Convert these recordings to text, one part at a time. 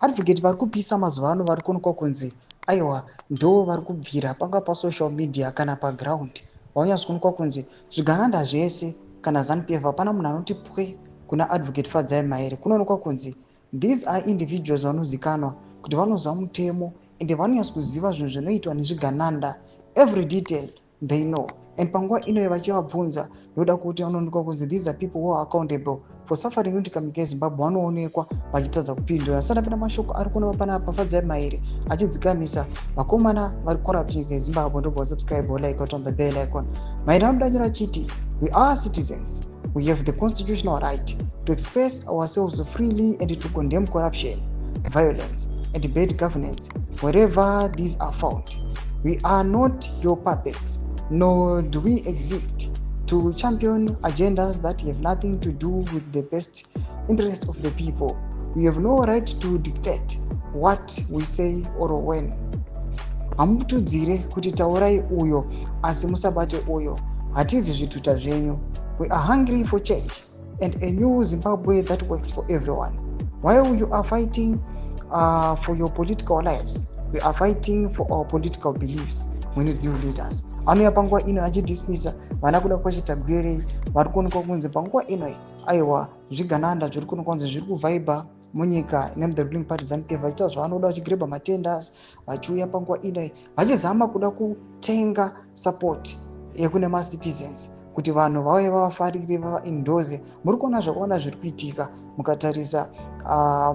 Advocate vari kupisa mazuva ano vari kuonekwa kunzi aiwa, ndo vari kubvira panga pasocial media kana paground. Vanyatso kuonekwa kunzi zvigananda zvese kana ZANU PF, hapana munhu anoti pwe kuna Advocate Fadzai Mahere. Kunoonekwa kunzi these are individuals vanozikanwa kuti vanoziva mutemo, ende vanonyatso kuziva zvinhu zvinoitwa nezvigananda. Every detail they know. And panguva inoyo vachivabvunza noda kuti vanoonekwa kunzi these are people who are accountable for suffering inoitika munyika yeZimbabwe, vanoonekwa vachitadza kupindura. Asati apinda mashoko ari kuonekwa panapa, Fadzai Mahere achidzikamisa vakomana vari corrupt nyika yeZimbabwe. Ndobva subscribe, like, on the bell icon. Mahere anodanyira achiti, "We are citizens. We have the constitutional right to express ourselves freely and to condemn corruption, violence and bad governance wherever these are found. We are not your puppets, nor do we exist to champion agendas that have nothing to do with the best interest of the people. We have no right to dictate what we say or when. Hamutudzire kuti taurai uyo asi musabate uyo. Hatizi zvituta zvenyu. We are hungry for change and a new Zimbabwe that works for everyone. While you are fighting for your political lives, we are fighting for our political beliefs. We need new leaders." Anouya panguva ino achidismissa vana Kudakwashe Tagwirei vari kuonekwa kunzi panguva ino aiwa, zvigananda zviri kuonekwa kunzi zviri kuvhaibha munyika nemuthe ruling party ZANU PF, vachiita zvavanoda, vachigrabha matenders, vachiuya panguva ino vachizama kuda kutenga support yekune macitizens kuti vanhu vauye vavafarire, vavaendorse. Muri kuona zvakawanda zviri kuitika. Mukatarisa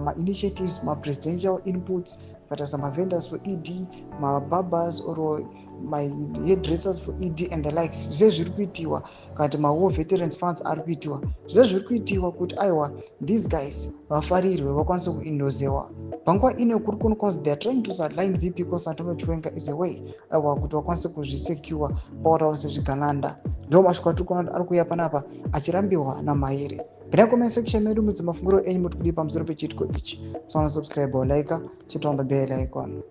mainitiatives, mapresidential inputs, mukatarisa mavendors for ED, mabarbers or mahairdressers for ED and the likes, zvese zviri kuitiwa, kana kuti mawar veterans funds ari kuitiwa, zvese zviri kuitiwa kuti aiwa, these guys vafarirwe, vakwanise kuendorsewa. Panguva ino kuri kuonekwa they are trying to sideline VP Constantino Chiwenga is a way aiwa kuti vakwanise kuzvisecure power ravo sezvigananda. Ndo mashoko atiri kuona kuti ari kuuya panapa achirambiwa naMahere. Pinai comment section medu mudzi mafungiro enyu, muti kudii pamusoro pechiitiko ichi. Musaona subscribe or like, chit on the bell icon.